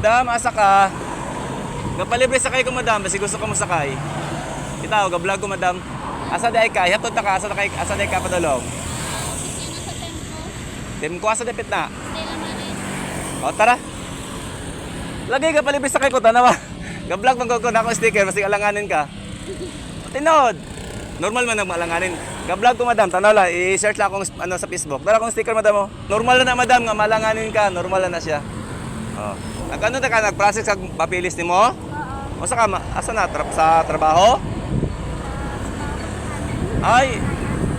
Madam, asa ka? Gapalibre sakay ko, madam, basi gusto ko mo sakay. Itaw, ga-vlog ko, madam. Asa di ay ka? Hatod ta ka, asa ta kay, asa di ay ka padulong? Opisina sa Tempo, Tim ko asa dapit na. Stella Maris. O, tara. Lagi ka palibre sakay ko, tanawa. Ga-vlog man ko na ako sticker, basi alanganin ka. Tinod. Normal man ang maalanganin. Ga-vlog ko, madam, tanaw la, i-search lang akong ano sa Facebook. Dara akong sticker, madam, oh. Normal na na, madam, nga maalanganin ka, normal na na siya. Oh. Nag-ano na ka, nag-process kag papilis nimo? Oo. O sa ka, asa na sa trabaho? Ay,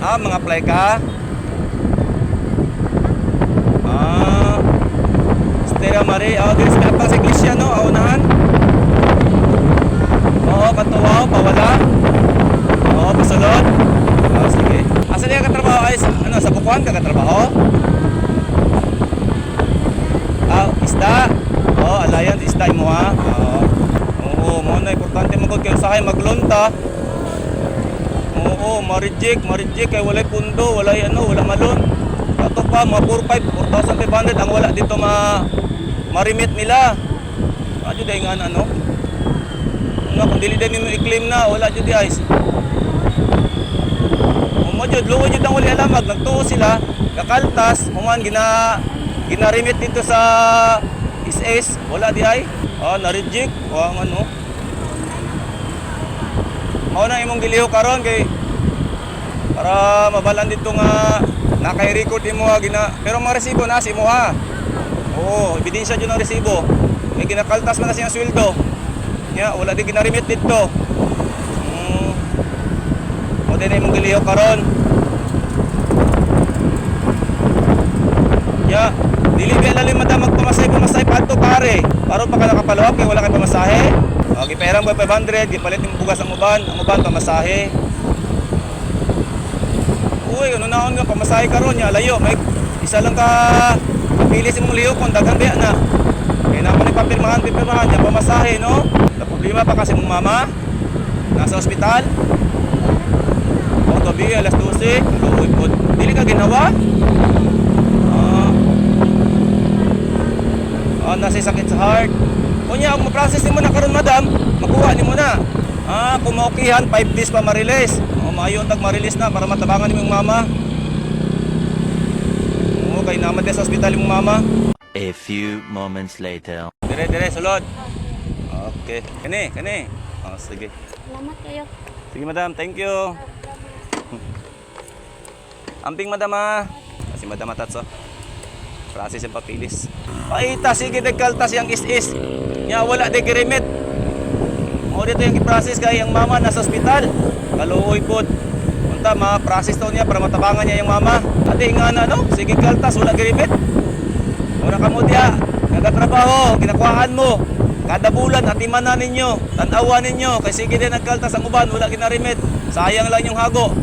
mga apply ka? Ah, Stella Marie, oh, dito sa pang sa iglesia, no? Aunahan. Oo, katuwa, pawala. Oo, pasulod. Oh, sige. Asa niya katrabaho ay sa, ano, sa Bukuan ka katrabaho? Ah, isda. Oo, alayan, isda mo ha. Oo. Oo, mo na importante mo kay usahay maglunta. Oo, ma-reject, ma-reject kay walay pundo, walay ano, wala malon. Ato pa, mga 4,500, 4,500 ang wala dito ma ma-remit nila. Adyo dahil nga ano. Ano, kung dili din nimo i-claim na, wala jud di ay. Mo jud, luoy jud ang wala alamag, nagtuo sila, kakaltas, human gina gina-remit dito sa SS, wala di ay. Ah, na-reject, wa ang ano. Mao na imong giliho karon kay para mabalan dito nga nakay-record imo ha, gina pero mga resibo na si imo ha. Oo, ebidensya jud ang resibo. Kay ginakaltas man na siyang sweldo. Nya wala din gina-remit dito. Mo din na imong giliho karon. Ya, dili ba lalim madam magpamasahe pamasahe padto pare. Aron pa ka nakapalawak kay wala kay pamasahe. O giperam ko 500, gipalit nimo bugas ang uban pamasahe. Uy, ano naon nga pamasahe karon nya layo, may isa lang ka pili sa imong lihok kung daghan biya na. Kay na ni papirmahan, pipirmahan nya pamasahe no. Na problema pa kasi mong mama nasa ospital. O gabi alas 12, luoy pod. Dili ka ginawa? Ah. Ah, nasa sakit sa heart. Kunya, ang ma-process nimo na karon madam, makuha nimo na. Ah, kung maukihan, 5 days pa ma-release. O, maayo tag ma-release na para matabangan nimo yung mama. Oo, kay naman din sa ospital yung mama. A few moments later. Dire, dire, sulod. Okay. Kani, kani. Oh, sige. Salamat kayo. Sige, madam. Thank you. Amping, madam, ah. Kasi madam atatso. Process yung papilis. Paita, sige, nagkaltas yung is-is. Nya, wala, de giremit. O dito yung i-process kay ang mama nasa ospital. Kaluoy pod. Unta, ma-process to niya para matabangan niya yung mama. Ate, nga na, no? Sige, kaltas, wala giremit. Una ka mo diya, nagatrabaho, ginakuhaan mo. Kada bulan, atiman na ninyo, tanawa ninyo, kay sige din nagkaltas ang uban, wala ginarimit. Sayang lang yung hago.